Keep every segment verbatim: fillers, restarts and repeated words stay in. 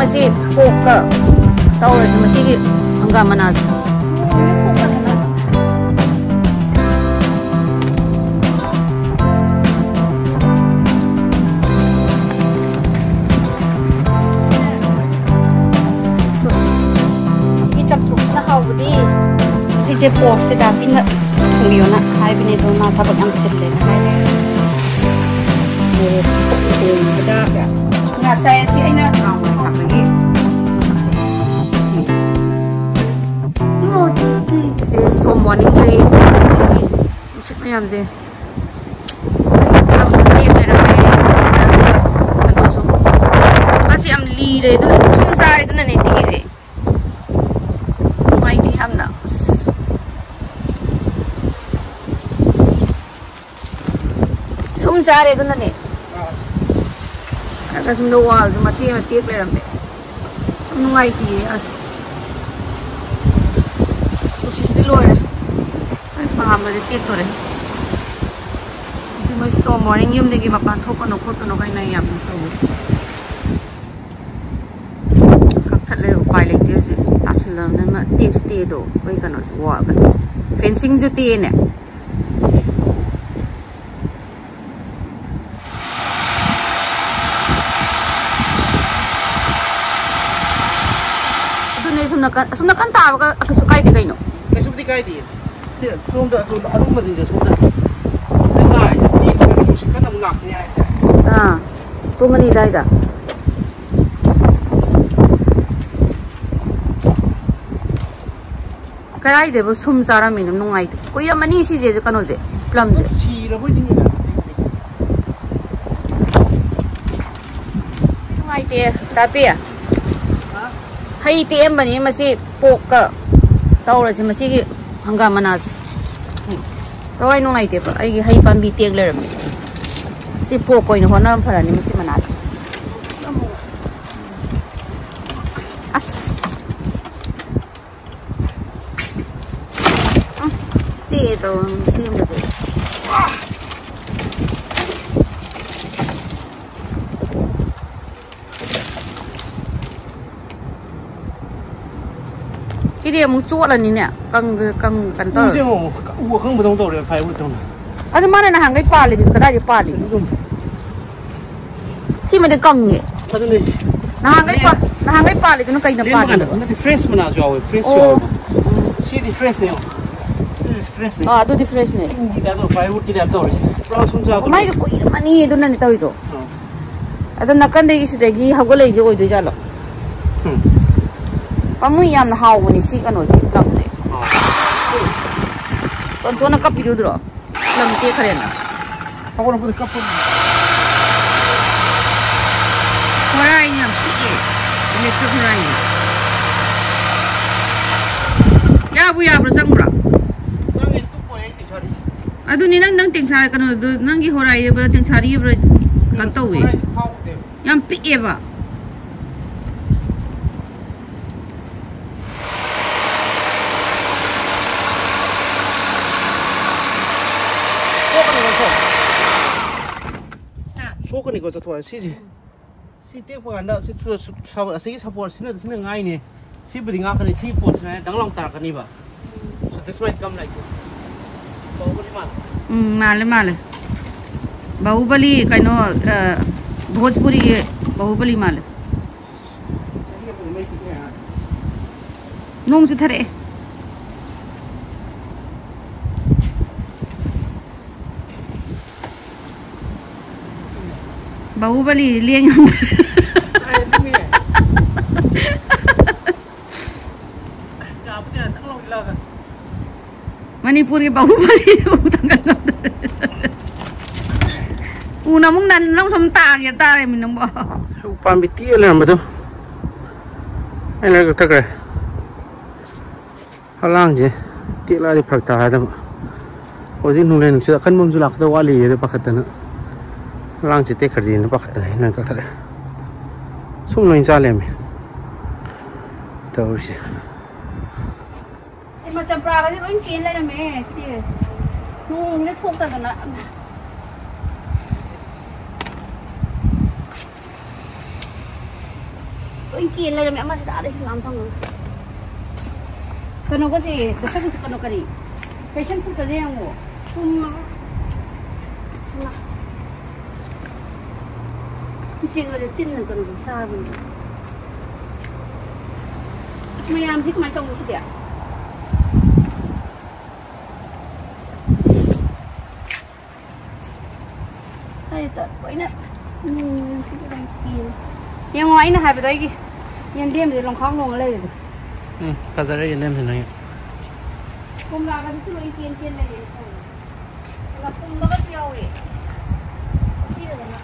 ꯃꯁꯤ ꯄꯣꯛꯀ ꯇꯧꯔꯁꯤ, ꯃꯁꯤꯒꯤ ꯍꯪꯒꯥꯝ ꯃꯅꯥꯁꯦ꯫ ꯁꯤ ꯆꯝꯊꯣꯡꯁꯤꯅ ꯍꯥꯎꯕꯗꯤ꯫ ꯑꯩꯁꯦ ꯄꯣꯔꯛꯁꯦ ꯗꯥꯄꯤꯅ ꯊꯣꯡꯕꯤꯌꯣꯅ ꯍꯥꯏꯕꯅꯦ, ꯑꯗꯣ ꯃꯥ ꯊꯕꯛ ꯌꯥꯝ ꯆꯤꯜꯂꯦꯅ ꯍꯥꯏꯔꯦ꯫ ꯃꯣꯔꯣꯛ ꯊꯣꯡꯕꯗ ꯉꯁꯥꯏ ꯑꯁꯤ ꯑꯩꯅ ꯊꯥꯎ ꯉꯧꯊꯥꯛꯄꯒꯤ ꯃꯁꯛꯁꯦ꯫ ꯁꯤꯁꯦ storm warning ꯂꯩ꯫ ꯅꯨꯡꯁꯤꯠ ꯃꯌꯥꯝꯁꯦ꯫ ꯌꯥꯝꯅ ꯇꯦꯛ ꯂꯩꯔꯝꯃꯦ꯫ ꯁꯤꯗ ꯑꯗꯨꯒ ꯀꯩꯅꯣꯁꯨ꯫ ꯃꯥꯁꯤ ꯌꯥꯝ ꯂꯤꯔꯦ, ꯑꯗꯨꯅ ꯁꯨꯝ ꯆꯥꯔꯦ, ꯑꯗꯨꯅꯅꯦ ꯇꯦꯛꯏꯁꯦ꯫ ꯅꯨꯡꯉꯥꯏꯇꯦ ꯌꯥꯝꯅ꯫ ꯑꯁ꯫ ꯁꯨꯝ ꯆꯥꯔꯦ ꯑꯗꯨꯅꯅꯦ꯫ ꯑꯗ ꯁꯨꯝꯗ wallꯁꯨ ꯃꯇꯦꯛ ꯑꯃ ꯇꯦꯛ ꯂꯩꯔꯝꯃꯦ꯫ ꯌꯥꯝ ꯅꯨꯡꯉꯥꯏꯇꯤꯌꯦ ꯑꯁ꯫ ꯅꯨꯡꯁꯤꯠꯁꯤꯗꯤ ꯂꯣꯏꯔꯦ꯫ ꯑꯩ ꯄꯥꯝꯕꯗꯤ ꯇꯦꯛꯇꯣꯔꯦ꯫ ꯁꯤ ꯃꯣꯏ storm warning, ꯌꯨꯝꯗꯒꯤ ꯃꯄꯥꯟ ꯊꯣꯛꯀꯅꯨ ꯈꯣꯠꯀꯅꯨ ꯀꯥꯏꯅ ꯌꯥꯝꯅ ꯇꯧꯋꯦ꯫ ꯀꯛꯊꯠꯂꯦ, ꯎꯄꯥꯏ ꯂꯩꯇꯦ ꯍꯧꯖꯤꯛ꯫ ꯇꯥꯁꯤꯜꯂꯕꯅꯤꯅ ꯇꯦꯛꯁꯨ ꯇꯦꯛꯑꯦꯗꯣ ꯑꯩꯈꯣꯏ ꯀꯩꯅꯣꯁꯦ, wall ꯀꯩꯅꯣꯁꯦ꯫ Fencingꯁꯨ ꯇꯦꯛꯑꯦꯅꯦ꯫ ꯑꯗꯨꯅꯦ ꯁꯨꯝ ꯅꯥꯀꯟ, ꯑꯁꯨꯝ ꯅꯥꯀꯟ ꯇꯥꯕꯒ ꯀꯩꯁꯨ ꯀꯥꯏꯗꯦ ꯀꯩꯅꯣ꯫ ꯀꯩꯁꯨꯕꯨꯗꯤ ꯀꯥꯏꯗꯦ꯫ ꯁꯤ ꯁꯣꯝꯗ ꯑꯗꯨ ꯑꯔꯨꯝꯕꯁꯤꯡꯁꯦ ꯁꯣꯝꯗ ꯁꯤꯗ ꯉꯥꯏꯁꯦ ꯇꯦꯛꯄꯒꯤ ꯅꯨꯡꯁꯤꯠ ꯀꯟꯅ ꯑꯃꯨꯛ ꯂꯥꯛꯀꯅꯤ ꯍꯥꯏꯁꯦ꯫ ꯑꯥ, ꯄꯨꯡ ꯑꯅꯤ ꯑꯗꯨꯋꯥꯏꯗ꯫ ꯀꯗꯥꯏꯗꯕꯨ ꯁꯨꯝ ꯆꯥꯔꯝꯃꯤꯅꯣ? ꯅꯨꯡꯉꯥꯏꯇꯦ꯫ ꯀꯨꯏꯔꯝꯃꯅꯤ ꯁꯤꯁꯦ, ꯀꯩꯅꯣꯁꯦ, plumꯁꯦ꯫ ꯁꯤꯔꯕꯣꯏ ꯅꯤꯡꯉꯤꯗ꯫ ꯅꯨꯡꯉꯥꯏꯇꯦ, ꯇꯥꯄꯤ꯫ ꯍꯩ ꯇꯦꯛꯑꯝꯕꯅꯤ, ꯃꯁꯤ ꯄꯣꯛꯀ ꯇꯧꯔꯁꯤ, ꯃꯁꯤꯒꯤ ꯍꯪꯒꯥꯝ ꯃꯅꯥꯁꯦ꯫ ꯊꯋꯥꯏ ꯅꯨꯡꯉꯥꯏꯇꯦꯕ, ꯑꯩꯒꯤ ꯍꯩ ꯄꯥꯝꯕꯤ ꯇꯦꯛ ꯂꯩꯔꯝꯃꯦ꯫ ꯁꯤ ꯄꯣꯛ ꯑꯣꯏꯅ ꯍꯣꯠꯅꯕ ꯐꯔꯅꯤ, ꯃꯁꯤ ꯃꯅꯥꯁꯦ꯫ ꯑꯁ꯫ ꯎꯝ, ꯇꯦꯛꯑꯦ ꯇꯧꯔꯝ ꯁꯦꯝꯕꯗꯣ꯫ ꯁꯤꯗꯤ ꯑꯃꯨꯛ ꯆꯣꯠꯂꯅꯤꯅꯦ꯫ ꯀꯪ ꯀꯪ ꯀꯩꯅꯣ ꯎꯁꯦ ꯇꯧꯔꯦ꯫ ꯌꯦꯡꯉꯣ꯫ ꯎ ꯑꯀꯪꯕꯗꯧꯅ ꯇꯧꯔꯦ ꯐꯥꯏꯕꯔ ꯇꯧꯅ꯫ ꯑꯗꯨ ꯃꯥꯅ ꯅꯍꯥꯟꯈꯩ ꯄꯥꯜꯂꯤꯗꯨꯗꯤ ꯀꯗꯥꯏꯗ ꯄꯥꯜꯂꯤꯅꯣ? ꯑꯗꯨꯝ ꯁꯤꯃꯗꯤ ꯀꯪꯉꯦ꯫ ꯑꯗꯨꯅꯦ꯫ ꯅꯍꯥꯟꯈꯩ ꯄꯥ- ꯅꯍꯥꯡꯈꯩ ꯄꯥꯜꯂꯤꯗꯨꯅ ꯀꯩꯅ ꯂꯦꯝꯕ ꯀꯥꯟꯗ ꯄꯥꯜꯂꯤꯅꯣ? ꯅꯠꯇꯦ, ꯐ꯭ꯔꯦꯁ ꯃꯅꯥꯁꯨ ꯌꯥꯎꯋꯦ꯫ ꯐ꯭ꯔꯦꯁ ꯑꯣ꯫ ꯌꯥꯎꯋꯦ꯫ ꯁꯤꯗꯤ ꯐ꯭ꯔꯦꯁꯅꯦ꯫ ꯁꯤꯗꯤ ꯐ꯭ꯔꯦꯁꯅꯦ꯫ ꯑꯥ, ꯑꯗꯨꯗꯤ ꯐ꯭ꯔꯦꯁꯅꯦ꯫ ꯎꯒꯤ ꯇꯥꯏꯞ ꯇꯧꯔꯦ, ꯐꯥꯏꯕꯔꯋꯨꯗꯀꯤ ꯇꯥꯏꯞ ꯇꯧꯔꯦ꯫ ꯄꯨꯔꯥ ꯁꯨꯝ ꯆꯥꯎ ꯇꯧꯔꯦ꯫ ꯃꯥꯏꯗꯤ ꯀꯨꯏꯔꯝꯃꯅꯤ ꯑꯗꯨꯅꯅꯦ ꯇꯧꯔꯤꯗꯣ꯫ ꯑꯥ꯫ ꯑꯗꯣ ꯅꯥꯀꯟꯗꯒꯤ ꯁꯤꯗꯒꯤ ꯍꯧꯒꯠꯂꯛꯏꯁꯦ ꯑꯣꯏꯗꯣꯏꯖꯥꯠꯂꯣ? ꯎꯝ꯫ ꯄꯥꯝꯃꯨꯏ, ꯌꯥꯝꯅ ꯍꯥꯎꯕꯅꯦ ꯁꯤ ꯀꯩꯅꯣꯁꯦ, ꯂꯝꯁꯦ꯫ ꯑꯥ꯫ ꯇꯣꯟꯊꯣꯟꯅ ꯀꯞꯄꯤꯔꯨꯗ꯭ꯔꯣ? ꯂꯝ ꯇꯦꯛꯈ꯭ꯔꯦꯅ꯫ ꯍꯧꯒꯠꯂꯛꯄꯗ ꯀꯞꯄ꯫ ꯍꯣꯔꯥꯏ ꯌꯥꯝ ꯄꯤꯛꯑꯦ꯫ ꯏꯂꯦꯛꯇ꯭ꯔꯤꯛ ꯍꯣꯔꯥꯏꯅꯤ꯫ ꯌꯥꯕꯨ ꯌꯥꯕ꯭ꯔꯣ, ꯆꯪꯕ꯭ꯔꯣ? ꯆꯪꯉꯦ, ꯇꯨ ꯄꯣꯏꯟ ꯑꯩꯠ ꯇꯤꯡꯊꯔꯤ꯫ ꯑꯗꯨꯅꯤ ꯅꯪ, ꯅꯪ ꯇꯦꯡꯁꯥ-, ꯀꯩꯅꯣꯗꯣ, ꯅꯪꯒꯤ ꯍꯣꯔꯥꯏ ꯍꯥꯏꯕ꯭ꯔꯥ, ꯇꯦꯡꯁꯥꯔꯤ ꯍꯥꯏꯕ꯭ꯔꯥ, ꯀꯩꯅꯣ ꯇꯧꯋꯦ꯫ ꯍꯣꯔꯥꯏꯗꯤ ꯐꯥꯎꯗꯦꯕ꯫ ꯌꯥꯝ ꯄꯤꯛꯑꯦꯕ꯫ ꯁꯣꯛꯀꯅꯤꯀꯣ, ꯁꯣꯛ-, ꯁꯣꯛꯀꯅꯤꯀꯣ, ꯆꯠꯊꯣꯛꯑꯦ ꯁꯤꯁꯦ꯫ ꯁꯤ ꯇꯦꯛꯄ ꯀꯥꯟꯗ ꯁꯤ ꯁꯨ-, ꯁꯨ-, ꯁ-, ꯑꯁꯤꯒꯤ ꯁꯞꯄꯣꯔꯠ ꯁꯤꯅ, ꯁꯤꯅ ꯉꯥꯏꯅꯦ꯫ ꯁꯤꯕꯨꯗꯤ ꯉꯥꯛꯀꯅꯤ, ꯁꯤꯒꯤ ꯄꯣꯠꯁꯤꯅ ꯗꯪ ꯂꯥꯎ ꯇꯥꯔꯛꯀꯅꯤꯕ꯫ So this might come like this. ꯇꯧꯕꯗꯤ ꯃꯥꯜꯂꯦ꯫ ꯎꯝ, ꯃꯥꯜꯂꯦ, ꯃꯥꯜꯂꯦ꯫ ꯕꯥꯍꯨꯕꯂꯤ ꯀꯩꯅꯣ, ꯑ, ꯚꯣꯖꯄꯨꯔꯤꯒꯤ ꯕꯥꯍꯨꯕꯂꯤ ꯃꯥꯜꯂꯦ꯫ ꯆꯍꯤ ꯑꯃꯗ ꯃꯩ ꯇꯤꯛꯑꯦ ꯍꯥꯏ꯫ ꯅꯣꯡ ꯆꯨꯊꯔꯛꯑꯦ꯫ ꯕꯥꯍꯨꯕꯂꯤ ꯂꯦꯡ ꯉꯝꯗ꯭ꯔꯦ꯫ ꯑꯩ ꯑꯗꯨꯅꯦ꯫ ꯌꯥꯕꯨꯗꯤ ꯌꯥꯏ, ꯗꯪ ꯂꯥꯎ ꯏꯜꯂꯛꯑꯒ꯫ ꯃꯅꯤꯄꯨꯔꯒꯤ ꯕꯥꯍꯨꯕꯂꯤꯗꯨ ꯑꯃꯨꯛ ꯊꯥꯡꯒꯠ ꯉꯝꯗ꯭ꯔꯦ꯫ ꯎꯅ ꯑꯃꯨꯛ ꯅꯟ-, ꯅꯪ ꯁꯨꯝ ꯇꯥꯒꯦ ꯇꯥꯔꯦꯃꯤ ꯅꯪꯕꯣ꯫ ꯎ ꯄꯥꯝꯕꯤ ꯇꯦꯛꯑ ꯂꯩꯔꯝꯕꯗꯣ ꯑꯩꯅ ꯀꯛꯊꯠꯈ꯭ꯔꯦ꯫ ꯐꯛꯂꯥꯡꯁꯦ ꯇꯦꯛꯂꯛꯑꯗꯤ ꯐꯔꯛ ꯇꯥꯔꯗꯕ꯫ ꯍꯧꯖꯤꯛ ꯅꯣꯡꯂꯩ ꯅꯨꯡꯁꯤꯠ ꯑꯀꯟꯕ ꯑꯃꯁꯨ ꯂꯥꯛꯀꯗꯕ ꯋꯥꯠꯂꯤꯌꯦ, ꯑꯗꯨ ꯄꯥꯈꯠꯇꯅ꯫ ꯐꯛꯂꯥꯡꯁꯦ ꯇꯦꯛꯈ꯭ꯔꯗꯤꯅ ꯄꯥꯈꯠꯇꯅ ꯑꯩꯅ ꯀꯛꯊꯠꯂꯦ꯫ ꯁꯨꯝ ꯂꯣꯏ ꯆꯥ ꯂꯩꯔꯝꯃꯦ ꯇꯧꯔꯤꯁꯦ꯫ ꯏꯃꯥ, ꯆꯝꯄ꯭ꯔꯥꯒꯁꯦ ꯂꯣꯏ ꯀꯦꯟ ꯂꯩꯔꯝꯃꯦ ꯁꯤꯗꯤ꯫ ꯅꯣꯡꯁꯤꯅ ꯊꯣꯛꯇꯗꯅ꯫ ꯂꯣꯏ ꯀꯦꯟ ꯂꯩꯔꯝꯃꯦ꯫ ꯑꯃꯁꯤꯗ ꯑꯥꯗꯩ ꯁꯤꯡꯒꯥꯝ ꯐꯪꯉꯝꯃꯦ꯫ ꯀꯩꯅꯣꯒꯁꯦ, ꯗꯣꯛꯇꯔꯒꯁꯦ ꯀꯩꯅꯣ ꯀꯔꯤ? Passion fruitꯀꯁꯦ ꯌꯦꯡꯉꯣ꯫ ꯄꯨꯝꯃꯒ꯫ ꯏꯃꯥ꯫ ꯎꯆꯦꯛꯅꯁꯦ ꯇꯤꯟꯅ ꯀꯩꯅꯣꯗꯣ ꯆꯥꯕꯅꯦ꯫ ꯑꯁ, ꯃꯌꯥꯝꯁꯤ ꯀꯃꯥꯏꯅ ꯇꯧꯅꯣ ꯁꯤꯗꯤ? ꯑꯩ ꯇ-, ꯂꯣꯏꯅ, ꯎꯝ, ꯁꯤꯗ ꯂꯣꯏ ꯀꯦꯜꯂꯦ꯫ ꯌꯦꯡꯉꯣ, ꯑꯩꯅ ꯍꯥꯏꯕꯗꯣ, ꯑꯩꯒꯤ ꯌꯦꯟꯗꯦꯝꯁꯦ ꯂꯣꯡꯈꯥꯎ ꯂꯣꯡꯉ ꯂꯩꯔꯦꯗꯣ꯫ ꯎꯝ, ꯐꯖꯔꯦ ꯌꯦꯟꯗꯦꯝꯁꯦ ꯅꯪꯒꯤ꯫ ꯀꯣꯝꯂꯥꯒꯁꯤꯁꯨ ꯂꯣꯏ ꯀꯦꯟ ꯀꯦꯟ ꯂꯩꯔꯦ꯫ ꯑꯗꯨꯒ ꯄꯨꯝꯕꯒꯁꯨ ꯌꯥꯎꯔꯦ꯫ ꯁꯤꯗꯅ꯫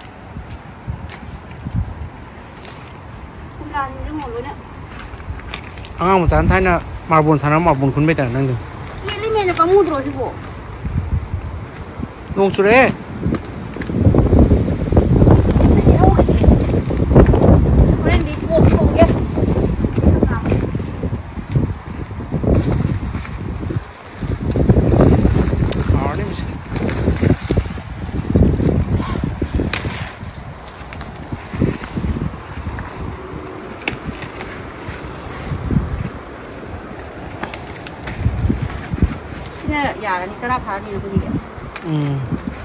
ꯀꯣꯝꯂꯥꯁꯤꯡꯁꯦ ꯑꯃꯨꯛ ꯂꯣꯏꯅ ꯑꯉꯥꯡ ꯃꯆꯥꯅ ꯊꯥꯏꯅ ꯃꯥꯔꯕꯣꯜ ꯁꯥꯟꯅꯕ ꯃꯥꯔꯕꯣꯜ ꯈꯨꯟꯕꯩ ꯇꯥꯏꯞ ꯅꯪꯗꯣ꯫ ꯆꯦꯜꯂꯤꯃꯦꯅ ꯄꯥꯝꯃꯨꯗ꯭ꯔꯣ ꯁꯤꯕꯣ? ꯅꯣꯡ ꯆꯨꯔꯛꯑꯦ꯫ ꯍꯣꯔꯦꯟꯗꯤ ꯄꯣꯛ ꯊꯣꯡꯒꯦ꯫ ꯍꯥꯎꯔꯅꯤ ꯃꯁꯤꯗꯤ꯫ ꯁꯤꯅ ꯌꯥꯔꯅꯤ, ꯆꯔꯥ ꯐꯥꯔꯅꯤ ꯑꯩꯈꯣꯏꯒꯤꯗꯤ꯫ ꯎꯝ꯫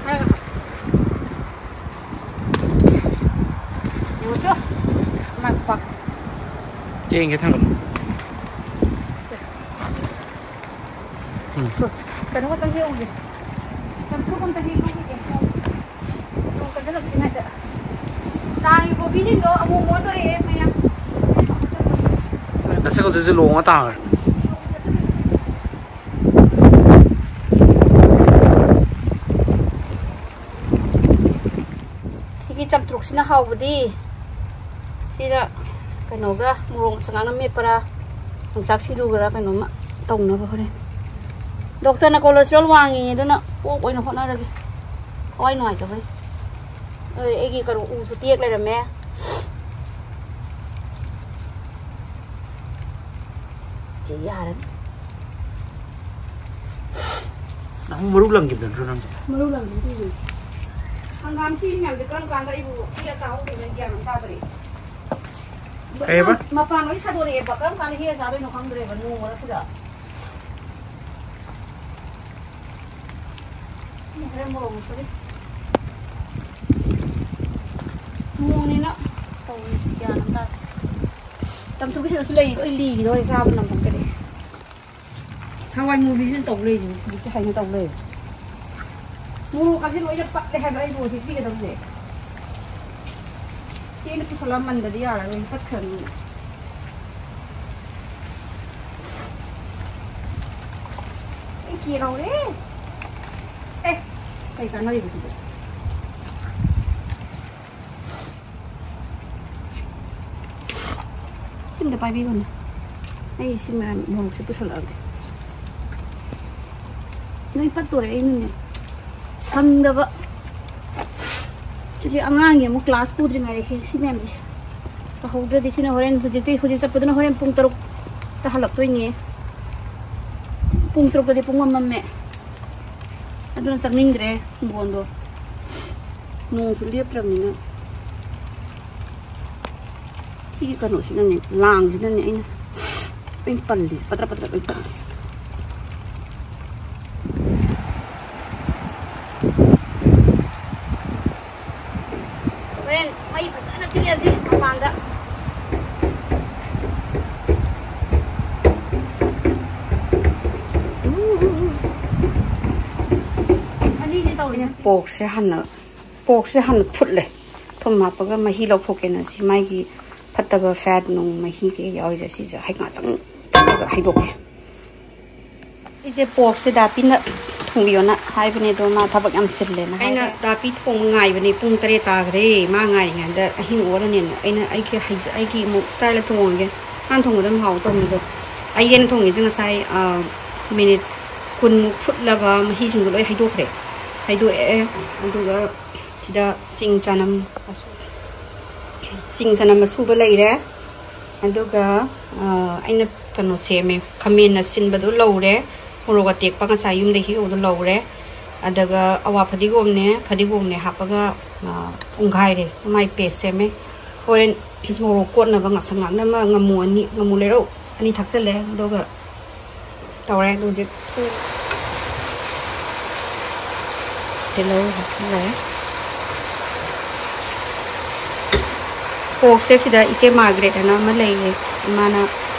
ꯈꯔꯒ ꯍꯥꯞ-, ꯌꯦꯡꯉꯨ ꯇꯨ꯫ ꯃꯥꯏ ꯈꯨꯄꯥꯛ꯫ ꯆꯦꯡꯁꯦ ꯊꯥꯡꯒꯠꯂꯨ꯫ ꯎꯝ꯫ ꯀꯩꯅꯣ ꯈꯛꯇꯪ ꯍꯦꯛꯎꯒꯦ꯫ ꯆꯝꯐꯨꯠ ꯑꯝꯇ ꯍꯦꯛ ꯂꯧꯈꯤꯒꯦ꯫ ꯅꯣꯡ ꯀꯟꯁꯤꯜꯂꯛꯇ꯭ꯔꯤꯉꯩꯗ꯫ ꯆꯥꯒꯤ ꯀꯣꯕꯤꯁꯤꯡꯗꯣ ꯑꯃꯨꯛ ꯑꯣꯟꯗꯣꯔꯛꯑꯦ ꯃꯌꯥꯝ꯫ ꯅꯁꯛ ꯍꯧꯖꯤꯛ ꯍꯧꯖꯤꯛ ꯂꯣꯡꯉ ꯇꯥꯈ꯭ꯔꯦ꯫ ꯁꯤꯒꯤ ꯆꯝꯇ꯭ꯔꯨꯛꯁꯤꯅ ꯍꯥꯎꯕꯗꯤ꯫ ꯁꯤꯗ ꯀꯩꯅꯣꯒ ꯃꯣꯔꯣꯛ ꯁꯉꯥꯡꯅ ꯃꯦꯠꯄꯔꯥ, ꯌꯣꯡꯆꯥꯛ ꯁꯤꯡꯖꯨꯒꯔꯥ ꯀꯩꯅꯣꯝꯃ ꯇꯧꯅꯕ ꯍꯣꯔꯦꯟ꯫ ꯗꯣꯛꯇꯔꯅ cholesterol ꯋꯥꯡꯉꯤ, ꯑꯗꯨꯅ ꯑꯣꯛ ꯑꯣꯏꯅ ꯍꯣꯠꯅꯔꯒꯦ꯫ ꯊꯋꯥꯏ ꯅꯨꯡꯉꯥꯏꯇꯕꯩ꯫ ꯑꯩ, ꯑꯩꯒꯤ ꯀꯩꯅꯣ ꯎꯁꯨ ꯇꯦꯛ ꯂꯩꯔꯝꯃꯦ꯫ ꯁꯤ ꯌꯥꯔꯅꯤ꯫ ꯅꯪ ꯃꯔꯨ ꯂꯪꯈꯤꯕꯗꯣ ꯅꯠꯇ꯭ꯔꯣ ꯅꯪ? ꯃꯔꯨ ꯂꯪꯈꯤꯕꯗꯨ ꯎꯏ꯫ ꯍꯪꯒꯥꯝ ꯁꯤ ꯃꯌꯥꯝꯁꯦ ꯀꯔꯝ ꯀꯥꯟꯗ ꯑꯩꯕꯨ ꯍꯦꯛꯑ ꯆꯥꯍꯧꯗꯣꯏꯅꯣ ꯑꯩ ꯒ꯭ꯌꯥꯟ ꯑꯃ ꯇꯥꯗ꯭ꯔꯦ꯫ ꯀꯩꯕ? ꯃꯄꯥꯟ ꯂꯣꯏ ꯁꯥꯗꯣꯔꯛꯑꯦꯕ, ꯀꯔꯝ ꯀꯥꯟꯗ ꯍꯦꯛꯑ ꯆꯥꯗꯣꯏꯅꯣ ꯈꯪꯗ꯭ꯔꯦꯕ ꯅꯣꯡ ꯃꯔꯛꯁꯤꯗ꯫ ꯍꯣꯔꯦꯟ ꯃꯣꯔꯣꯛ ꯃꯦꯠꯄꯒꯤ꯫ ꯅꯣꯡꯅꯤꯅ ꯇꯧꯔꯤ ꯒ꯭ꯌꯥꯟ ꯑꯃ ꯇꯥꯗꯦ꯫ ꯆꯝꯊꯨꯠꯀꯤꯁꯤꯗꯁꯨ ꯂꯩ, ꯂꯣꯏ ꯂꯤꯈꯤꯗꯧꯔꯦ, ꯆꯥꯕ ꯅꯪꯍꯧꯗ꯭ꯔꯦ꯫ ꯍꯋꯥꯏ ꯃꯨꯕꯤꯁꯤꯅ ꯇꯧ ꯂꯩꯔꯤꯁꯦ, ꯍꯧꯖꯤꯛꯇꯤ ꯍꯩꯅ ꯇꯧ ꯂꯩꯔꯦ꯫ ꯃꯣꯔꯣꯛꯀꯁꯦ ꯂꯣꯏꯅ ꯄꯠꯂꯦ ꯍꯥꯏꯕ ꯑꯩꯕꯨ ꯍꯧꯖꯤꯛ ꯄꯤꯒꯗꯕꯁꯦ꯫ ꯆꯦꯅ ꯄꯨꯁꯜꯂꯝꯃꯟꯗꯗꯤ ꯌꯥꯔꯔꯣꯏ, ꯄꯠꯈ꯭ꯔꯅꯤ꯫ ꯑꯩ ꯀꯦꯔꯧꯔꯦ꯫ ꯑꯦ, ꯀꯩ ꯀꯥꯟꯅꯔꯤꯕ ꯁꯤꯗꯤ? ꯁꯤꯝꯗ ꯄꯥꯏꯕꯤꯌꯨꯅꯦ꯫ ꯑꯩ ꯁꯤ ꯃꯌꯥꯝ ꯃꯣꯔꯣꯛꯁꯦ ꯄꯨꯁꯜꯂꯛꯑꯒꯦ꯫ ꯅꯣꯏ ꯄꯠꯇꯣꯔꯦ ꯑꯩꯅꯅꯦ ꯁꯪꯗꯕ꯫ ꯁꯤ ꯑꯉꯥꯡꯒꯤ ꯑꯃꯨꯛ ꯀ꯭ꯂꯥꯁ ꯄꯨꯗ꯭ꯔꯤꯉꯩꯗ ꯁꯤ ꯃꯌꯥꯝꯁꯦ ꯇꯧꯍꯧꯗ꯭ꯔꯗꯤ ꯁꯤꯅ ꯍꯣꯔꯦꯟ ꯍꯧꯖꯤꯛꯇꯤ, ꯍꯧꯖꯤꯛ ꯆꯠꯄꯗꯨꯅ ꯍꯣꯔꯦꯟ ꯄꯨꯡ ꯇꯔꯨꯛꯇ ꯍꯜꯂꯛꯇꯣꯏꯅꯦ꯫ ꯄꯨꯡ ꯇꯔꯨꯛꯇꯗꯤ ꯄꯨꯡ ꯃꯝꯃꯝꯃꯦ꯫ ꯑꯗꯨꯅ ꯆꯪꯅꯤꯡꯗ꯭ꯔꯦ ꯍꯤꯡꯒꯣꯜꯗꯣ꯫ ꯅꯣꯡꯁꯨ ꯂꯦꯞꯇ꯭ꯔꯕꯅꯤꯅ꯫ ꯁꯤꯒꯤ ꯀꯩꯅꯣꯁꯤꯅꯅꯦ, ꯂꯥꯡꯁꯤꯅꯅꯦ ꯑꯩꯅ, ꯑꯩꯅ ꯄꯜꯂꯤꯁꯦ꯫ ꯄꯠꯇ꯭ꯔ ꯄꯠꯇ꯭ꯔ ꯂꯣꯏ ꯄꯠꯂꯦ꯫ ꯍꯣꯔꯦꯟ ꯃꯩ ꯐꯖꯅ ꯇꯤꯛꯑꯁꯤ ꯃꯄꯥꯟꯗ꯫ ꯑꯅꯤꯁꯦ ꯇꯧꯔꯤꯅꯦ꯫ ꯄꯣꯛꯁꯦ ꯍꯥꯟꯅ, ꯄꯣꯛꯁꯦ ꯍꯥꯟꯅ ꯐꯨꯠꯂꯦ꯫ ꯊꯨꯝ ꯍꯥꯞꯄꯒ ꯃꯍꯤ ꯂꯧꯊꯣꯛꯀꯦꯅ ꯁꯤ ꯃꯥꯒꯤ ꯐꯠꯇꯕ ꯐꯦꯠ ꯅꯨꯡ ꯃꯍꯤ ꯀꯩ ꯌꯥꯎꯔꯤꯁꯦ ꯁꯤꯁꯦ ꯍꯥꯏ ꯉꯥꯛꯇꯪ ꯇꯤꯡꯉꯒ ꯍꯩꯗꯣꯛꯀꯦ꯫ ꯑꯩꯁꯦ ꯄꯣꯔꯛꯁꯦ ꯗꯥꯄꯤꯅ ꯊꯣꯡꯕꯤꯌꯣꯅ ꯍꯥꯏꯕꯅꯦ, ꯑꯗꯣ ꯃꯥ ꯊꯕꯛ ꯌꯥꯝ ꯆꯤꯜꯂꯦꯅ ꯑꯩꯅ ꯍꯥꯏꯕ꯫ ꯗꯥꯄꯤ ꯊꯣꯡ ꯉꯥꯏꯕꯅꯦ, ꯄꯨꯡ ꯇꯔꯦꯠ ꯇꯥꯈ꯭ꯔꯦ꯫ ꯃꯥ ꯉꯥꯏꯔꯤꯉꯩꯗ ꯑꯍꯤꯡ ꯑꯣꯜꯂꯅꯦꯅ ꯑꯩꯅ ꯑꯩꯒꯤ ꯍꯩꯖ-, ꯑꯩꯒꯤ ꯑꯃꯨꯛ ꯁ꯭ꯇꯥꯏꯜꯗ ꯊꯣꯡꯉꯒꯦ꯫ ꯃꯥꯅ ꯊꯣꯡꯕꯗ ꯑꯗꯨꯝ ꯍꯥꯎꯕ ꯇꯧꯅꯤꯗꯣ꯫ ꯑꯩꯒꯤ ꯑꯩꯅ ꯊꯣꯡꯉꯤꯁꯦ ꯉꯁꯥꯏ, ꯑ, ꯃꯤꯅꯤꯠ ꯀꯨꯟꯃꯨꯛ ꯐꯨꯠꯂꯒ ꯃꯍꯤꯁꯤꯡꯗꯣ ꯂꯣꯏ ꯍꯩꯗꯣꯛꯈ꯭ꯔꯦ꯫ ꯍꯩꯗꯣꯛꯑꯦ꯫ ꯑꯗꯨꯒ ꯁꯤꯗ ꯆꯤꯡ ꯆꯅꯝ, ꯆꯤꯡ ꯆꯅꯝ ꯑꯁꯨꯕ ꯂꯩꯔꯦ꯫ ꯑꯗꯨꯒ, ꯑ, ꯑꯩꯅ ꯀꯩꯅꯣ ꯁꯦꯝꯃꯦ, ꯈꯥꯃꯦꯟ ꯑꯁꯤꯟꯕꯗꯣ ꯂꯧꯔꯦ, ꯃꯣꯔꯣꯛ ꯑꯇꯦꯛꯄ ꯉꯁꯥꯏ ꯌꯨꯝꯗ ꯍꯦꯛꯎꯕꯗꯣ ꯂꯧꯔꯦ, ꯑꯗꯨꯒ ꯑꯋꯥ ꯐꯗꯤꯒꯣꯝꯅꯦ, ꯐꯗꯤꯒꯣꯝꯅꯦ ꯍꯥꯞꯄꯒ, ꯑ, ꯄꯨꯡꯈꯥꯏꯔꯦ, ꯃꯥꯏ ꯄꯦꯁ ꯁꯦꯝꯃꯦ꯫ ꯍꯣꯔꯦꯟ ꯃꯣꯔꯣꯛ ꯀꯣꯠꯅꯕ ꯉꯁꯪ ꯉꯥꯛꯅ ꯑꯃ ꯉꯥꯃꯨ ꯑꯅꯤ, ꯉꯥꯃꯨ ꯂꯩꯔꯧ ꯑꯅꯤ ꯊꯥꯛꯆꯜꯂꯦ, ꯑꯗꯨꯒ ꯇꯧꯔꯦ꯫ ꯑꯗꯨ ꯍꯧꯖꯤꯛ ꯇꯤꯜꯍꯧ ꯍꯥꯞꯆꯤꯜꯂꯦ꯫ ꯄꯣꯔꯛꯁꯦ ꯁꯤꯗ ꯏꯆꯦ ꯃꯥꯔꯒ꯭ꯔꯦꯠ ꯍꯥꯏꯅ ꯑꯃ ꯂꯩꯌꯦ꯫ ꯃꯥꯅ,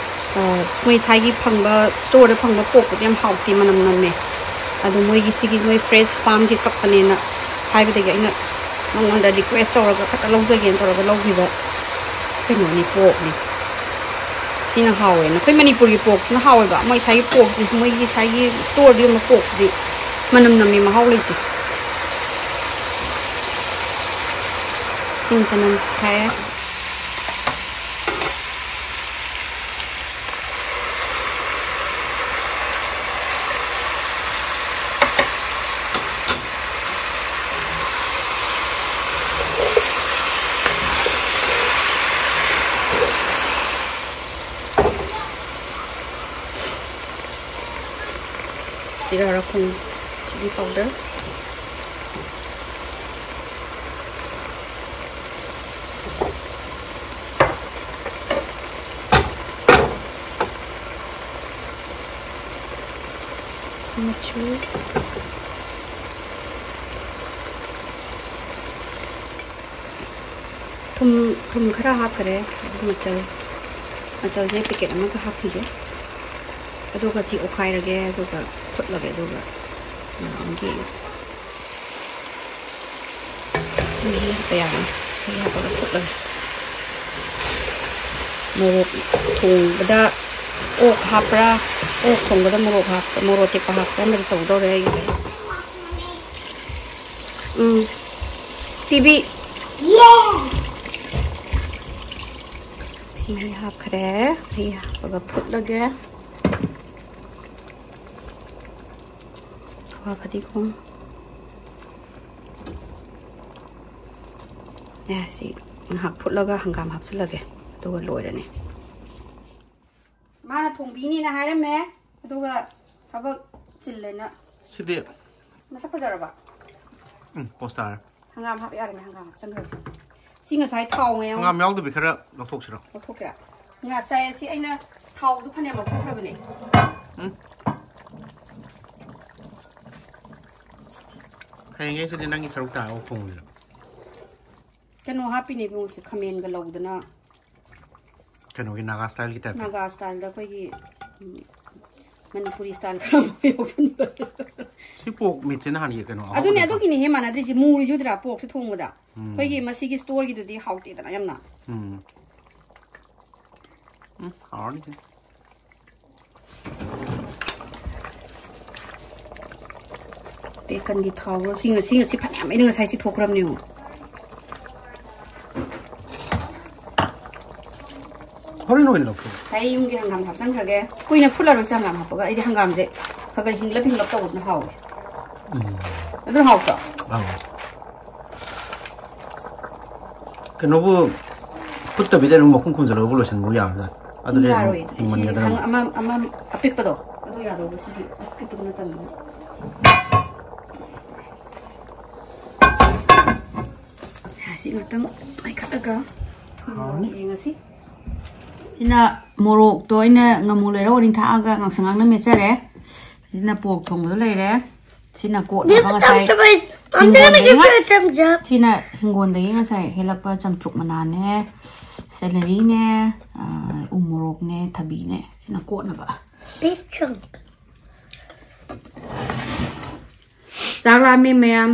ꯑ, ꯃꯣꯏ ꯁ꯭ꯋꯥꯏꯒꯤ ꯐꯪꯕ, ꯁ꯭ꯇꯣꯔꯗ ꯐꯪꯕ ꯄꯣꯔꯛꯄꯗꯤ ꯌꯥꯝ ꯍꯥꯎꯇꯦ, ꯃꯅꯝ ꯅꯝꯃꯦ꯫ ꯑꯗꯣ ꯃꯣꯏꯒꯤ ꯁꯤꯒꯤ ꯃꯣꯏ ꯐ꯭ꯔꯦꯁ ꯐꯥꯔꯝꯒꯤ ꯀꯛꯄꯅꯦꯅ ꯍꯥꯏꯕꯗꯒꯤ ꯑꯩꯅ ꯅꯉꯣꯟꯗ ꯔꯤꯀ꯭ꯋꯦꯁ ꯇꯧꯔꯒ ꯈꯛꯇ ꯂꯧꯖꯒꯦꯅ ꯇꯧꯔꯒ ꯂꯧꯈꯤꯕ ꯀꯩꯅꯣꯅꯤ, ꯄꯣꯔꯛꯅꯤ꯫ ꯁꯤꯅ ꯍꯥꯎꯋꯦ꯫ ꯑꯩꯈꯣꯏ ꯃꯅꯤꯄꯨꯔꯒꯤ ꯄꯣꯔꯛꯁꯤꯅ ꯍꯥꯎꯋꯦꯕ꯫ ꯃꯣꯏ ꯁ꯭ꯋꯥꯏꯒꯤ ꯄꯣꯔꯛꯁꯤ, ꯃꯣꯏꯒꯤ ꯁ꯭ꯋꯥꯏꯒꯤ ꯁ꯭ꯇꯣꯔꯗ ꯌꯣꯟꯕ ꯄꯣꯔꯛꯁꯤꯗꯤ ꯃꯅꯝ ꯅꯝꯃꯤ, ꯃꯍꯥꯎ ꯂꯩꯇꯦ꯫ ꯁꯤꯡ ꯆꯅꯝ ꯊꯥꯛꯑꯦ꯫ ꯖꯤꯔꯥ ꯔꯥꯈꯣꯡ, chilli powder꯫ ꯃꯆꯨ꯫ ꯊꯨꯝ, ꯊꯨꯝ ꯈꯔ ꯍꯥꯞꯈ꯭ꯔꯦ꯫ ꯑꯗꯨ ꯃꯆꯜ, ꯃꯆꯜꯁꯦ ꯄꯦꯀꯦꯠ ꯑꯃꯒ ꯍꯥꯞꯈꯤꯒꯦ꯫ ꯑꯗꯨꯒ ꯁꯤ ꯑꯣꯠꯈꯥꯏꯔꯒꯦ, ꯑꯗꯨꯒ ꯐꯨꯠꯂꯒꯦ, ꯑꯗꯨꯒ ꯌꯦꯡꯉꯒꯦ꯫ ꯃꯍꯤ ꯍꯥꯞꯄ ꯌꯥꯔꯅꯤ꯫ ꯃꯍꯤ ꯍꯥꯞꯄꯒ ꯐꯨꯠꯂꯒꯦ꯫ ꯃꯣꯔꯣꯛ ꯊꯣꯡꯕꯗ ꯑꯣꯛ ꯍꯥꯞꯄ꯭ꯔꯥ, ꯑꯣꯛ ꯊꯣꯡꯕꯗ ꯃꯣꯔꯣꯛ ꯍꯥꯞꯄ꯭ꯔꯥ, ꯃꯣꯔꯣꯛ ꯑꯇꯦꯛꯄ ꯍꯥꯞꯄ꯭ꯔꯥ ꯑꯃꯗꯤ ꯇꯧꯗꯧꯔꯦ ꯑꯩꯒꯤꯁꯦ꯫ ꯎꯝ꯫ ꯄꯤꯕꯤ꯫ ꯃꯍꯤ ꯍꯥꯞꯈ꯭ꯔꯦ꯫ ꯃꯍꯤ ꯍꯥꯞꯄꯒ ꯐꯨꯠꯂꯒꯦ꯫ ꯍꯋꯥ ꯐꯗꯤꯒꯣꯝ꯫ ꯑꯦ, ꯁꯤ ꯉꯥꯏꯍꯥꯛ ꯐꯨꯠꯂꯒ ꯍꯪꯒꯥꯝ ꯍꯥꯞꯆꯤꯜꯂꯒꯦ, ꯑꯗꯨꯒ ꯂꯣꯏꯔꯅꯤ꯫ ꯃꯥꯅ ꯊꯣꯡꯕꯤꯅꯤꯅ ꯍꯥꯏꯔꯝꯃꯦ, ꯑꯗꯨꯒ ꯊꯕꯛ ꯆꯤꯜꯂꯦꯅ꯫ ꯁꯤꯗꯤ ꯃꯁꯛ ꯐꯖꯔꯕ? ꯎꯝ, ꯄꯣꯁ ꯇꯥꯔꯦ꯫ ꯍꯪꯒꯥꯝ ꯍꯥꯞ ꯌꯥꯔꯝꯃꯦ, ꯍꯪꯒꯥꯝ ꯍꯥꯞꯆꯟꯈ꯭ꯔꯒꯦ꯫ ꯁꯤ ꯉꯁꯥꯏ ꯊꯥꯎ ꯃꯌꯥꯝ ꯍꯪꯒꯥꯝ ꯌꯥꯎꯗꯕꯤ ꯈꯔ ꯂꯧꯊꯣꯛꯁꯤꯔꯣ? ꯂꯧꯊꯣꯛꯀꯦꯔꯥ? ꯉꯁꯥꯏ ꯁꯤ ꯑꯩꯅ ꯊꯥꯎꯁꯨ ꯐꯅꯌꯥꯝ ꯂꯧꯊꯣꯛꯈ꯭ꯔꯕꯅꯦ꯫ ꯎꯝ꯫ ꯍꯌꯦꯡ ꯑꯩꯁꯤꯗꯤ ꯅꯪꯒꯤ ꯁꯔꯨꯛ ꯇꯥꯔꯒ ꯊꯣꯡꯉꯤꯔꯣ? ꯀꯩꯅꯣ ꯍꯥꯞꯄꯤꯅꯦ ꯏꯕꯨꯡꯉꯣ, ꯁꯤ ꯈꯥꯃꯦꯟꯒ ꯂꯧꯗꯅ꯫ ꯀꯩꯅꯣꯒꯤ ꯅꯥꯒꯥ ꯁ꯭ꯇꯥꯏꯜꯒꯤ ꯇꯥꯏꯞꯇ? ꯅꯥꯒꯥ ꯁ꯭ꯇꯥꯏꯜꯗ ꯑꯩꯈꯣꯏꯒꯤ, ꯎꯝ, ꯃꯅꯤꯄꯨꯔꯤ ꯁ꯭ꯇꯥꯏꯜ ꯈꯔ ꯑꯃ ꯌꯥꯎꯁꯟꯕ꯫ ꯁꯤ ꯄꯣꯔꯛ ꯃꯤꯠꯁꯦ ꯅꯍꯥꯟꯒꯤ ꯀꯩꯅꯣ ꯑꯗꯨꯅꯦ, ꯑꯍꯥꯎꯕꯗꯣ꯫ ꯑꯗꯨꯒꯤꯅꯦꯍꯦ ꯃꯥꯟꯅꯗ꯭ꯔꯤꯁꯦ, ꯃꯨꯔꯤꯁꯨ ꯅꯠꯇ꯭ꯔꯥ ꯄꯣꯔꯛꯁꯦ ꯊꯣꯡꯕꯗ꯫ ꯎꯝ꯫ ꯑꯩꯈꯣꯏꯒꯤ ꯃꯁꯤꯒꯤ ꯁ꯭ꯇꯣꯔꯒꯤꯗꯨꯗꯤ ꯍꯥꯎꯇꯦꯗꯅ ꯌꯥꯝꯅ꯫ ꯎꯝ꯫ ꯎꯝ, ꯍꯥꯎꯔꯅꯤ ꯁꯤ꯫ ꯕꯦꯀꯟꯒꯤ ꯊꯥꯎꯗꯣ ꯁꯤ ꯉꯁꯤ, ꯉꯁꯤ ꯐꯅꯌꯥꯝ ꯑꯩꯅ ꯉꯁꯥꯏ ꯆꯤꯊꯣꯛꯈ꯭ꯔꯕꯅꯦ ꯌꯦꯡꯉꯣ꯫ ꯍꯣꯔꯦꯟ ꯑꯣꯏꯅ ꯂꯧꯊꯣꯛ꯫ ꯑꯩ ꯌꯨꯝꯒꯤ ꯍꯪꯒꯥꯝ ꯍꯥꯞꯆꯤꯟꯈ꯭ꯔꯒꯦ꯫ ꯀꯨꯏꯅ ꯐꯨꯠꯂꯔꯣꯏꯁꯦ ꯍꯪꯒꯥꯝ ꯍꯥꯞꯄꯒ꯫ ꯑꯩꯗꯤ ꯍꯪꯒꯥꯝꯁꯦ ꯈꯔ ꯈꯔ ꯍꯤꯡꯂꯞ ꯍꯤꯡꯂꯞ ꯇꯧꯕꯗꯨꯅ ꯍꯥꯎꯋꯦ꯫ ꯎꯝ꯫ ꯑꯗꯨꯅ ꯍꯥꯎꯇ꯭ꯔꯣ? ꯑꯧ꯫ ꯀꯩꯅꯣꯕꯨ ꯐꯨꯠꯇꯕꯤꯗ ꯑꯗꯨꯝ ꯃꯈꯨꯝ ꯈꯨꯝꯖꯤꯜꯂꯒ ꯂꯣꯏꯁꯤꯟꯕ ꯌꯥꯕꯖꯥꯠꯅꯤ꯫ ꯑꯗꯨꯗꯤ ꯑꯗꯨꯝ ꯌꯥꯔꯣꯏ꯫ ꯁꯤ ꯍꯤꯡꯃꯟꯒꯗ꯭ꯔꯥ? ꯍꯪ-, ꯑꯃ, ꯑꯃ ꯑꯄꯤꯛꯄꯗꯣ ꯑꯗꯨ ꯌꯥꯗꯧꯕ, ꯁꯤꯗꯤ ꯑꯄꯤꯛꯄꯗꯨ ꯅꯠꯇꯕꯅꯤꯅ꯫ ꯁꯤ ꯉꯥꯛꯇꯪ ꯃꯩꯈꯠꯂꯒ ꯍꯥꯎꯅꯤ꯫ ꯌꯦꯡꯉꯁꯤ꯫ ꯁꯤꯅ ꯃꯣꯔꯣꯛꯇꯣ ꯑꯩꯅ ꯉꯥꯃꯨ ꯂꯩꯔ ꯑꯣꯏꯅ ꯊꯥꯛꯑꯒ ꯉꯥꯡꯁꯪ ꯉꯥꯡꯅ ꯃꯦꯠꯆꯔꯦ꯫ ꯁꯤꯅ ꯄꯣꯛ ꯊꯣꯡꯕꯗꯣ ꯂꯩꯔꯦ꯫ ꯁꯤꯅ ꯀꯣꯠꯅꯕ ꯉꯁꯥꯏ ꯍꯤꯡꯒꯣꯜꯗꯒꯤ ꯉ-, ꯁꯤꯅ ꯍꯤꯡꯒꯣꯜꯗꯒꯤ ꯉꯁꯥꯏ ꯍꯦꯜꯂꯛꯄ ꯆꯝꯊ꯭ꯔꯨꯛ ꯃꯅꯥꯅꯦ, ꯁꯦꯂꯔꯤꯅꯦ, ꯑ, ꯎ ꯃꯣꯔꯣꯛꯅꯦ, ꯊꯕꯤꯅꯦ꯫ ꯁꯤꯅ ꯀꯣꯠꯅꯕ꯫ Big chunk. ꯆꯥꯛ ꯂꯥꯝꯃꯦ ꯃꯌꯥꯝ꯫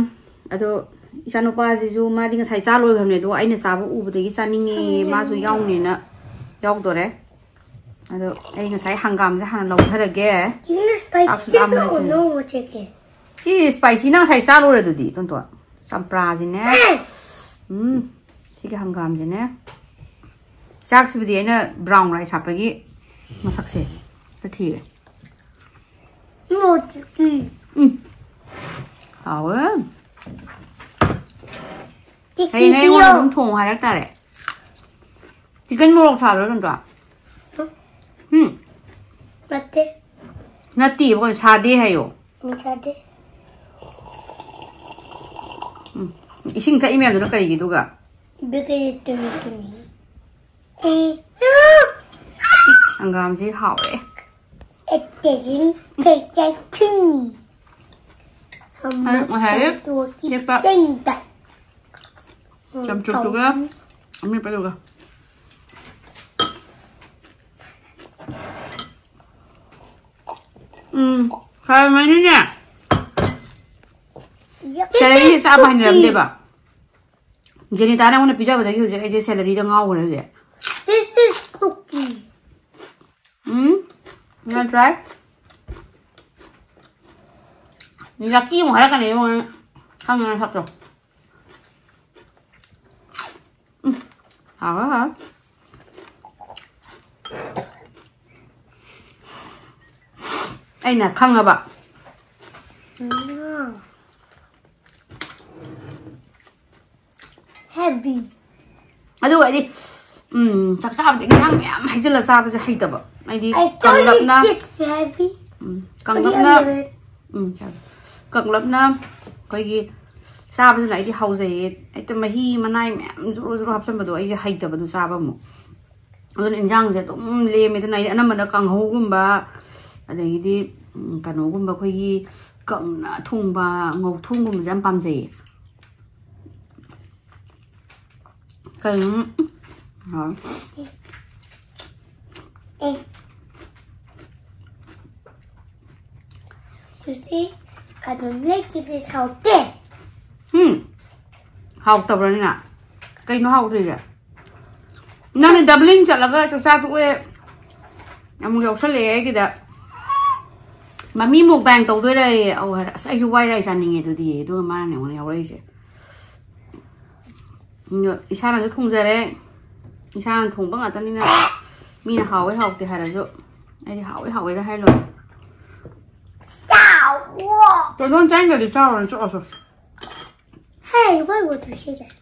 ꯑꯗꯣ ꯏꯆꯥꯅꯨꯄꯥꯁꯤꯁꯨ ꯃꯥꯗꯤ ꯉꯁꯥꯏ ꯆꯥ ꯂꯣꯏꯈ꯭ꯔꯕꯅꯦ, ꯑꯗꯣ ꯑꯩꯅ ꯆꯥꯕ ꯎꯕꯗꯒꯤ ꯆꯥꯅꯤꯡꯉꯦ, ꯃꯥꯁꯨ ꯌꯥꯎꯅꯦꯅ ꯌꯥꯎꯗꯣꯔꯦ꯫ ꯑꯗꯣ ꯑꯩ ꯉꯁꯥꯏ ꯍꯪꯒꯥꯝꯁꯦ ꯍꯥꯟꯅ ꯂꯧꯊꯔꯒꯦ꯫ ꯆꯥꯛꯁꯨ ꯂꯥꯝꯕꯅ ꯁꯤꯔꯦ꯫ ꯁꯤ spicy ꯅꯪ ꯉꯁꯥꯏ ꯆꯥ ꯂꯣꯏꯔꯦ ꯑꯗꯨꯗꯤ, ꯇꯣꯟꯇꯣꯟ꯫ ꯆꯝꯄ꯭ꯔꯥꯁꯤꯅꯦ꯫ ꯎꯝ, ꯁꯤꯒꯤ ꯍꯪꯒꯥꯝꯁꯤꯅꯦ꯫ ꯆꯥꯛꯁꯤꯕꯨꯗꯤ ꯑꯩꯅ brown rice ꯍꯥꯞꯄꯒꯤ ꯃꯁꯛꯁꯦ ꯈꯔ ꯊꯤꯔꯦ꯫ ꯎꯝ꯫ ꯍꯥꯎꯋꯦ꯫ ꯍꯌꯦꯡ ꯑꯩꯉꯣꯟꯗ ꯑꯗꯨꯝ ꯊꯣꯡꯉꯣ ꯍꯥꯏꯔꯛ ꯇꯥꯔꯦ꯫ Chicken ꯃꯣꯔꯣꯛ ꯁꯥꯗ꯭ꯔꯣ, ꯇꯣꯟꯇꯣꯟ? ꯎꯝ? ꯅꯠꯇꯦ꯫ ꯅꯠꯇꯦꯕ, ꯀꯩꯅꯣ, ꯁꯥꯗꯦ ꯍꯥꯏꯌꯣ꯫ ꯎꯝ, ꯆꯥꯗꯦ꯫ ꯎꯝ, ꯏꯁꯤꯡ ꯊꯛꯏ ꯃꯌꯥꯝꯗꯨꯅ ꯀꯔꯤꯒꯤꯗꯨꯒ? ꯕꯦꯀꯔꯤ ꯇꯨꯅꯤ ꯇꯨꯅꯤ꯫ ꯑꯦ꯫ ꯍꯪꯒꯥꯝꯁꯤ ꯍꯥꯎꯔꯦ꯫ ꯑꯦ, ꯇꯦꯔꯤꯡ ꯇꯦꯔꯤꯡ ꯇꯨꯅꯤ꯫ ꯉꯁꯥꯏ ꯇꯦꯛꯄ ꯆꯝꯆꯨꯞꯇꯨꯒ ꯑꯃꯦꯠꯄꯗꯨꯒ꯫ ꯎꯝ, ꯍꯥꯎꯔꯝꯃꯅꯤꯅꯦ꯫ ꯁꯦꯂꯔꯤꯁꯦ ꯆꯥꯕ ꯍꯩꯅꯔꯝꯗꯦꯕ꯫ ꯖꯦꯅꯤꯇꯥꯅ ꯑꯩꯉꯣꯟꯗ ꯄꯤꯖꯕꯗꯒꯤ ꯍꯧꯖꯤꯛ ꯑꯩꯁꯦ ꯁꯦꯂꯔꯤꯗ ꯉꯥꯎꯈ꯭ꯔꯦ ꯍꯧꯖꯤꯛ꯫ This is cookie. ꯎꯝ, ꯅꯠꯇ꯭ꯔꯥꯏ꯫ ꯂꯛꯀꯤ ꯑꯃꯨꯛ ꯍꯥꯏꯔꯛꯀꯅꯤ ꯏꯕꯨꯡꯉꯣ꯫ ꯈꯪꯉꯦ ꯅꯁꯛꯇꯣ꯫ ꯎꯝ, ꯍꯥꯎꯋꯦ, ꯍꯥꯎꯋꯦ꯫ ꯑꯩꯅ ꯈꯪꯉꯕ꯫ Mm. Heavy. ꯑꯗꯨꯒ ꯑꯩꯗꯤ ꯎꯝ, ꯆꯥꯛ ꯆꯥꯕꯗ ꯏꯟꯁꯥꯡ ꯃꯌꯥꯝ ꯍꯩꯖꯤꯜꯂ ꯆꯥꯕꯁꯦ ꯍꯩꯇꯕ꯫ ꯑꯩꯗꯤ I told you ꯀꯪꯂꯞꯅ this is heavy. Um, But you ꯀꯪꯂꯞꯅ have it. ꯎꯝ, ꯀꯪꯂꯞꯅ ꯑꯩꯈꯣꯏꯒꯤ ꯆꯥꯕꯁꯤꯅ ꯑꯩꯗꯤ ꯍꯥꯎꯖꯩꯌꯦ꯫ ꯍꯦꯛꯇ ꯃꯍꯤ ꯃꯅꯥꯏ ꯃꯌꯥꯝ ꯖꯨꯔꯨ ꯖꯨꯔꯨ ꯍꯥꯞꯆꯟꯕꯗꯣ ꯑꯩꯁꯦ ꯍꯩꯇꯕꯗꯣ ꯆꯥꯕ ꯑꯃꯨꯛ꯫ ꯑꯗꯨꯅ ꯏꯟꯖꯥꯡꯁꯦ ꯑꯗꯨꯝ ꯂꯦꯝꯃꯦ꯫ ꯑꯗꯨꯅ ꯑꯩꯗꯤ ꯑꯅꯝꯕꯅ ꯀꯥꯡꯍꯧꯒꯨꯝꯕ, ꯑꯗꯒꯤꯗꯤ ꯎꯝ, ꯀꯩꯅꯣꯒꯨꯝꯕ ꯑꯩꯈꯣꯏꯒꯤ ꯀꯪꯅ ꯊꯣꯡꯕ, ꯉꯧꯊꯣꯡꯒꯨꯝꯕꯁꯦ ꯌꯥꯝ ꯄꯥꯝꯖꯩꯌꯦ꯫ ꯀꯩꯅꯣ ꯍꯥꯎꯋꯦ꯫ Eh. You see, I don't like it is healthy. ꯎꯝ, ꯍꯥꯎꯇꯕ꯭ꯔꯅꯤꯅ? ꯀꯩꯅꯣ ꯍꯥꯎꯇ꯭ꯔꯤꯁꯦ? ꯅꯪꯅ ꯗꯕꯂꯤꯡ ꯆꯠꯂꯒ ꯆꯥꯛꯆꯥ ꯇꯣꯛꯑꯦ, ꯑꯃꯨꯛ ꯌꯥꯎꯁꯜꯂꯛꯑꯦ ꯑꯩꯒꯤꯗ꯫ ꯃꯃꯤ ꯃꯨꯛꯕꯥꯡ ꯇꯧꯗꯣꯏꯔꯌꯦ꯫ ꯑꯧ ꯍꯥꯏꯔꯦ꯫ ꯑꯁ, ꯑꯩꯁꯨ ꯋꯥꯏꯠ ꯔꯥꯏꯁ ꯆꯥꯅꯤꯡꯉꯦ ꯑꯗꯨꯗꯤ꯫ ꯑꯗꯨꯒ ꯃꯥꯅꯅꯦ ꯑꯩꯉꯣꯟꯗ ꯌꯥꯎꯔꯛꯏꯁꯦ꯫ ꯑꯗꯣ ꯏꯁꯥꯅꯁꯨ ꯊꯣꯡꯖꯔꯦ꯫ ꯏꯁꯥꯅ ꯊꯣꯡꯕ ꯉꯥꯛꯇꯅꯤꯅ ꯃꯤꯅ ꯍꯥꯎꯋꯦ ꯍꯥꯎꯇꯦ ꯍꯥꯏꯔꯁꯨ ꯑꯩꯗꯤ ꯍꯥꯎꯋꯦ ꯍꯥꯎꯋꯦꯗ ꯍꯥꯏ ꯂꯣꯏꯔꯦ꯫ ꯀꯩꯅꯣ ꯆꯥꯅꯤꯡꯗ꯭ꯔꯗꯤ ꯆꯥꯎꯔꯅꯤ ꯆꯣꯛꯑꯁꯨ꯫ Hey, why would you say that?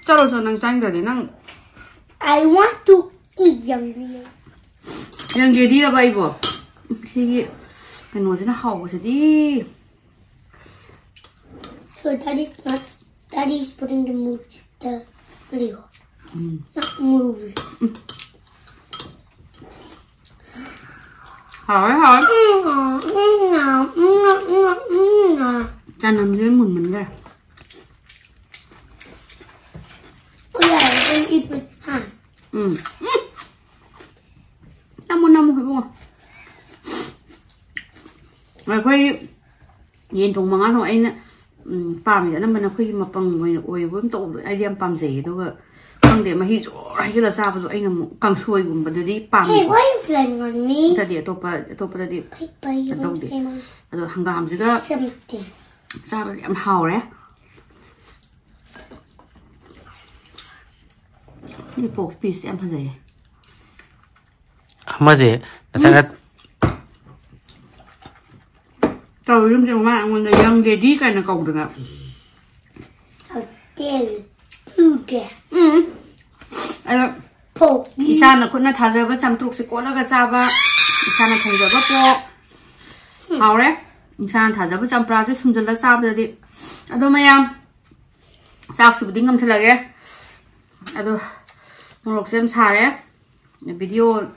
ꯆꯠꯂꯣ ꯆꯠꯂꯣ, ꯅꯪ ꯆꯥꯅꯤꯡꯗ꯭ꯔꯗꯤ ꯅꯪ I want to eat yummy. ꯌꯥꯝ ꯔꯦꯗꯤꯔꯕ ꯑꯩꯕꯣ? ꯁꯤꯒꯤ ꯀꯩꯅꯣꯁꯤꯅ ꯍꯥꯎꯕꯁꯤꯗꯤ꯫ So that is not, that is putting the movie, the video. Um. Not movie. ꯍꯥꯎꯋꯦ ꯍꯥꯎꯋꯦ꯫ Mm, mm, mm, mm, mm, mm. ꯆꯅꯝꯁꯦ ꯃꯨꯟꯃꯟꯈꯔꯦ꯫ Oh yeah, don't eat with hand. ꯎꯝ꯫ ꯎꯝ꯫ ꯅꯝꯃꯨ, ꯅꯝꯃꯨ, ꯏꯕꯨꯡꯉꯣ꯫ ꯑꯩꯈꯣꯏ ꯌꯦꯟ ꯊꯣꯡꯕ, ꯉꯥ ꯊꯣꯡꯕ ꯑꯩꯅ, ꯎꯝ, ꯄꯥꯝꯃꯤꯁꯦ ꯑꯅꯝꯕꯅ ꯑꯩꯈꯣꯏꯒꯤ ꯃꯄꯪ ꯑꯣꯏꯅ ꯑꯣꯏꯕ ꯑꯃ ꯇꯧꯕꯗꯣ ꯑꯩꯗꯤ ꯌꯥꯝ ꯄꯥꯝꯖꯩꯌꯦ꯫ ꯑꯗꯨꯒ ꯈꯪꯗꯦ, ꯃꯍꯤ ꯖꯣꯔ ꯍꯩꯖꯤꯜꯂ ꯆꯥꯕꯗꯣ ꯑꯩꯅ ꯑꯃꯨꯛ ꯀꯥꯡꯁꯣꯏꯒꯨꯝꯕꯗꯗꯤ ꯄꯥꯝꯃꯤ꯫ Hey, why are you playing on me? ꯅꯠꯇ꯭ꯔꯗꯤ ꯑꯇꯣꯞꯄ, ꯑꯇꯣꯞꯄꯗꯗꯤ Play, play, I don't think. Pokemon. ꯑꯗꯣ ꯍꯪꯒꯥꯝꯁꯤꯒ Something. ꯆꯥꯕꯗꯤ ꯌꯥꯝ ꯍꯥꯎꯔꯦ꯫ ꯁꯤ ꯄꯣꯛ ꯄꯤꯁꯇꯤ ꯌꯥꯝ ꯐꯖꯩꯌꯦ꯫ ꯑꯃꯁꯦ ꯉꯁꯥꯏ ꯉ- ꯇꯧꯔꯤꯕꯁꯦ ꯃꯥ ꯑꯩꯉꯣꯟꯗ ꯌꯪ ꯂꯦꯗꯤ ꯀꯥꯏꯅ ꯀꯧꯗꯅ꯫ How dare you do that? ꯎꯝ꯫ ꯑꯗꯣ Poke. ꯏꯁꯥꯅ ꯈꯨꯠꯅ ꯊꯥꯖꯕ ꯆꯝꯇ꯭ꯔꯨꯛꯁꯦ ꯀꯣꯠꯂꯒ ꯆꯥꯕ, ꯏꯁꯥꯅ ꯊꯣꯡꯖꯕ ꯄꯣꯛ ꯍꯥꯎꯔꯦ꯫ ꯏꯁꯥꯅ ꯊꯥꯖꯕ ꯆꯝꯄ꯭ꯔꯥꯁꯦ ꯁꯨꯝꯖꯜꯂ ꯆꯥꯕꯗꯗꯤ꯫ ꯑꯗꯣ ꯃꯌꯥꯝ, ꯆꯥꯛꯁꯤꯕꯨꯗꯤ ꯉꯝꯊꯂꯒꯦ꯫ ꯑꯗꯣ ꯃꯣꯔꯣꯛꯁꯦ ꯌꯥꯝ ꯁꯥꯔꯦ꯫ ꯚꯤꯗꯤꯑꯣ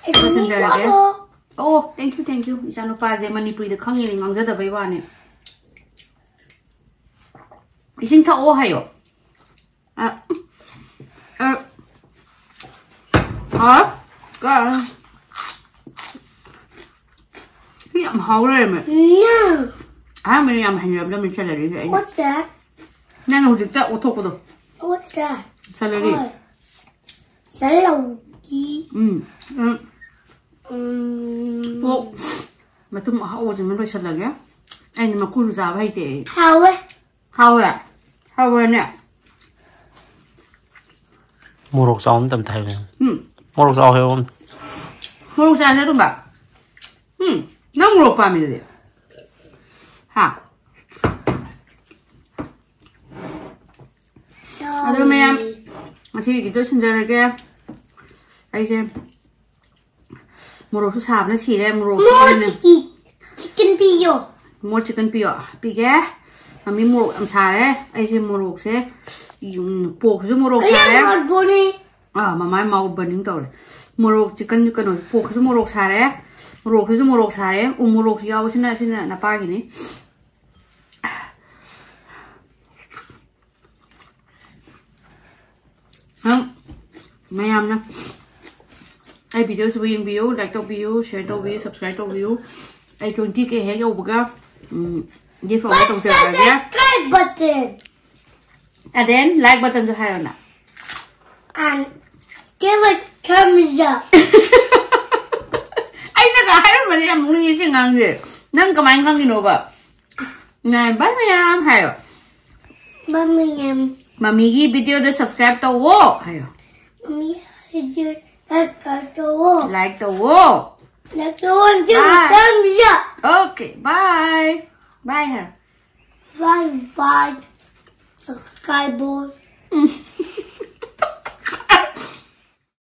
It's ꯂꯣꯏꯁꯤꯟꯖꯔꯒꯦ꯫ Meatball. ꯑꯣ, thank you, thank you. ꯏꯆꯥꯅꯨꯄꯥꯁꯦ ꯃꯅꯤꯄꯨꯔꯤꯗ ꯈꯪꯉꯤꯅꯦ, ꯉꯥꯡꯖꯗꯕꯩ ꯋꯥꯅꯦ꯫ ꯏꯁꯤꯡ ꯊꯛꯑꯣ ꯍꯥꯏꯌꯣ꯫ ꯑ, ꯑ, ꯑ, ꯀ-, ꯁꯤ ꯌꯥꯝ ꯍꯥꯎ ꯂꯩꯔꯝꯃꯦ꯫ No. ꯑꯍꯥꯟꯕꯗ ꯌꯥꯝ ꯍꯩꯅꯔꯝꯗꯕꯅꯤ ꯁꯦꯂꯔꯤꯁꯦ ꯑꯩꯅ꯫ What's that? ꯅꯪꯅ ꯍꯧꯖꯤꯛꯇ ꯑꯣꯊꯣꯛꯄꯗꯣ꯫ What's that? Salary. Oh. Salad. Um, um. Mm. ꯄꯣꯛ ꯃꯇꯨꯝ ꯑꯍꯥꯎꯕꯁꯤꯃ ꯂꯣꯏꯁꯤꯜꯂꯒꯦ꯫ ꯑꯩꯅ ꯃꯀꯨꯁꯨ ꯆꯥꯕ ꯍꯩꯇꯦ ꯑꯩ꯫ ꯍꯥꯎꯋꯦ꯫ ꯍꯥꯎꯋꯦ? ꯍꯥꯎꯕ꯭ꯔꯅꯦ? ꯃꯣꯔꯣꯛ ꯆꯥꯎ ꯑꯝꯇ ꯑꯝꯇ ꯍꯥꯏꯕꯅꯦ꯫ ꯎꯝ꯫ ꯃꯣꯔꯣꯛ ꯆꯥꯎ ꯍꯥꯏꯕ ꯑꯝ- ꯃꯣꯔꯣꯛ ꯆꯥꯁꯦ ꯑꯗꯨꯝꯕ꯫ ꯎꯝ꯫ ꯅꯪ ꯃꯣꯔꯣꯛ ꯄꯥꯝꯃꯤꯗꯨꯗꯤ? ꯍꯥ? ꯑꯗꯣ ꯃꯌꯥꯝ, ꯉꯁꯤꯒꯤꯗꯤ ꯂꯣꯏꯁꯤꯟꯖꯔꯒꯦ꯫ ꯑꯩꯁꯦ ꯃꯣꯔꯣꯛꯁꯨ ꯁꯥꯕꯅ ꯁꯤꯔꯦ꯫ ꯃꯣꯔꯣꯛꯁꯨ More ꯑꯩꯅ chicken. Chicken ꯄꯤꯌꯣ. ꯃꯣꯔ ꯆꯤꯛꯀꯟ ꯄꯤꯌꯣ꯫ ꯄꯤꯒꯦ꯫ ꯃꯝꯃꯤ ꯃꯣꯔꯣꯛ ꯌꯥꯝ ꯁꯥꯔꯦ꯫ ꯑꯩꯁꯦ ꯃꯣꯔꯣꯛꯁꯦ, ꯎꯝ, ꯄꯣꯛꯁꯨ ꯃꯣꯔꯣꯛ ꯁꯥꯔꯦ꯫ ꯌꯥꯝ ꯍꯥꯎꯕꯅꯦ꯫ ꯑꯥ, ꯃꯃꯥꯏ ꯃꯥꯎꯠ ꯕꯔꯅꯤꯡ ꯇꯧꯔꯦ꯫ ꯃꯣꯔꯣꯛ ꯆꯤꯛꯀꯟ ꯀꯩꯅꯣ, ꯄꯣꯛꯁꯤꯁꯨ ꯃꯣꯔꯣꯛ ꯁꯥꯔꯦ, ꯃꯣꯔꯣꯛꯁꯤꯁꯨ ꯃꯣꯔꯣꯛ ꯁꯥꯔꯦ꯫ ꯎ ꯃꯣꯔꯣꯛꯁꯨ ꯌꯥꯎꯕꯁꯤꯅ, ꯁꯤꯅ ꯅꯄꯥꯒꯤꯅꯤ꯫ ꯃꯌꯥꯝꯅ ꯑꯩ ꯚꯤꯗꯤꯑꯣꯁꯤꯕꯨ ꯌꯦꯡꯕꯤꯌꯨ, ꯂꯥꯏꯛ ꯇꯧꯕꯤꯌꯨ, ꯁꯤꯌꯔ ꯇꯧꯕꯤꯌꯨ, ꯁꯕꯁꯀ꯭ꯔꯥꯏꯕ ꯇꯧꯕꯤꯌꯨ꯫ ꯑꯩ ꯇ꯭ꯋꯦꯟꯇꯤ ꯀꯦ ꯍꯦꯛ ꯌꯧꯕꯒ ꯎꯝ, ꯒꯤꯐ ꯑꯃ ꯇꯧꯖꯔꯛꯑꯒꯦ꯫ Subscribe button And then like buttonꯁꯨ ꯍꯥꯏꯔꯣꯅ꯫ And give a thumbs up. ꯑꯩꯅꯒ ꯍꯥꯏꯔꯝꯕꯅꯦ ꯌꯥꯝ ꯅꯣꯛꯅꯤꯡꯉꯦ ꯁꯤ ꯑꯉꯥꯡꯁꯦ꯫ ꯅꯪ ꯀꯃꯥꯏꯅ ꯈꯪꯉꯤꯅꯣꯕ? ꯅꯥꯏꯕ ꯃꯌꯥꯝ ꯍꯥꯏꯌꯣ꯫ Bye ꯃꯌꯥꯝ. ꯃꯃꯤꯒꯤ ꯚꯤꯗꯤꯑꯣꯗ ꯁꯕꯁꯀ꯭ꯔꯥꯏꯕ ꯇꯧꯋꯣ ꯍꯥꯏꯌꯣ꯫ ꯃꯃꯤ ꯍꯥꯏꯁꯦ subscribe ꯇꯧꯋꯣ. ꯂꯥꯏꯛ ꯇꯧꯋꯣ꯫ Like ꯇꯧꯋꯣ. Give a Bye. thumbs up. Okay, bye. Bye ꯍꯥꯏꯔꯣ꯫ Bye bye. Subscribe. ꯎꯝ,